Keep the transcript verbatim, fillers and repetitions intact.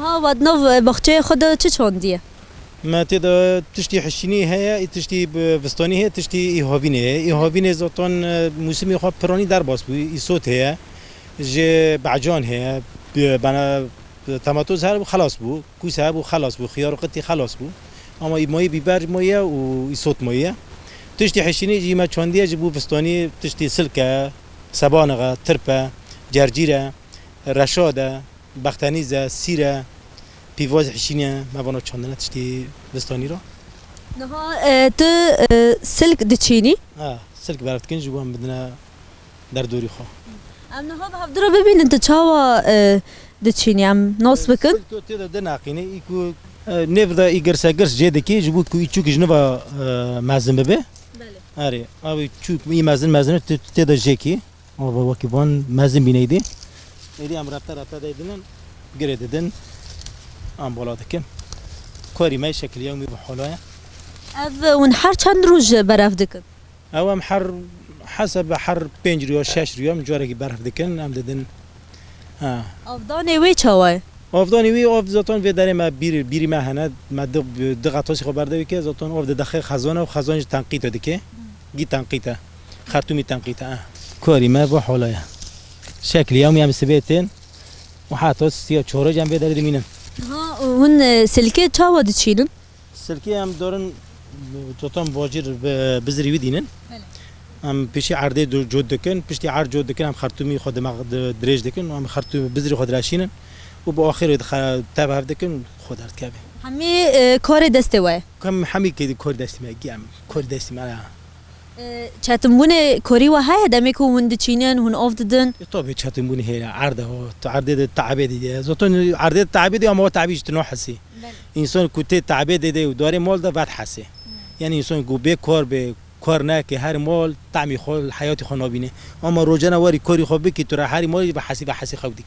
Ha, we di nav, e, baxçeyê xwe de çi çandiye? Me tê de tiştî hişînî heye, î tiştî bi-, vistanî heye, tiştî î havînê heye. Î havînê zaten, e, mûsimê xwe piranî derbas bû. Îsot heye, ji becan heye, bi-, bana, tomatoz hebû xelas bû, kûse hebû xelas bû, xiyar û qitî xelas bû. Ama î mayî bîber mayî ye û îsot mayî ye. Tiştî hişînî jî me çandiye ji bo vistanî, tiştî silk e, sebaniq e, tirp e, cercîr e, reşad e, bextenîz e, sîr e, pîvaz hişînî ye, me vana çandine tiştî vistanî re. Niha, e, tu, e, silk diçînî? Ha, silk berf dikin ji bo em bidine derdorî xwe. Em niha bi hevdira bibînin tu çawa, e, diçînî, em nas bikin? Silk tu tê de dinaqînî, î ku, e, nêv de î girse girs jê dikî, ji bo ku î çûk ji niva, e, mezin bibe. Belê. Erê, ew çûk î mezin mezin tu tê de jê kî. Ava wekî van mezin bîne êdî. Êdî em repte repte de dinin, girê didin, em bala dikin. Karî me şekil yewmî bi hola ye. Ev hûn her çend roj beref dikin? Ew em her hesebe her pênc rûya, şeş rûya em carekî beref dikin, em didin. Ha. Avdanê wê çawa ye? Avdanê wî, av zaten vê derê me bîr-, bîrî me hene, me di, di qetasî xwe berde wî ke, zaten av didexe xezana û xezan jî tenqîte dike. Gî tenqîte. Xertûmî tenqîte, eh. Karî me bu hola ye. Şeklî em, em sibê tên û heta siya çoroj em vê derê dimînin. Ha, hûn, e, silkê çawa diçînin? Silkê em darin, totan bacîr bi, bizirî wî dînin. Belê. Em pişî erdê du-, cot dikin, piştî erd cot dikin, em xertûmî xwe dima-, di-, dirêj dikin, em xertûmî bizirî xwe direşînin û bi axirê dixe-, tev hev dikin, xwe derdikeve. Hemî, e, karê destê we ye? Kem hemî kê kor destî me, gî em kor destî me ya. E, çetinbûnê korî we heye demê ku hûn diçînin, hûn av didin? E, tabii çetinbûnê heye, erd e, tu erdê de te'ebê didî. Zaten erdê de te'ebê didî ama o te'ebî ji tu nahesî. Belê. Însan ku tê te'ebê didê û darê mal de vedhesê. Hmm. Yani însan ku bê kar bê, kar neke, her mal temî xwe, heyatî xwe nabîne. Ama rojane werî karî xwe bikî, tu re herî malî ve hesî ve hesî xew dikî.